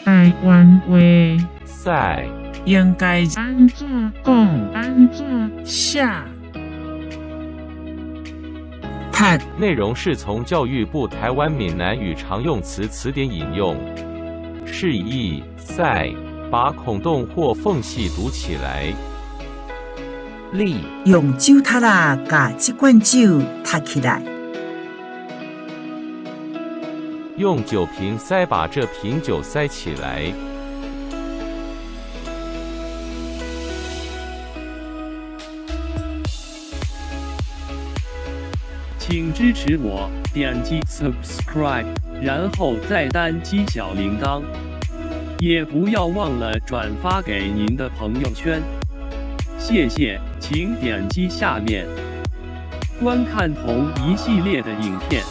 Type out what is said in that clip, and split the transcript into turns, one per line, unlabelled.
臺灣話。
塞。
應該
按怎講？按怎
寫？讀。
內容是從教育部臺灣閩南語常用詞詞典引用。釋義：塞，把孔洞或縫隙堵起來。
例
用酒塔仔共這罐酒塔起來。
用酒瓶塞把這瓶酒塞起來。
請支持我，點擊 subscribe，然後再單擊小鈴鐺，也不要忘了轉發給您的朋友圈。謝謝，請點擊下面觀看同一系列的影片。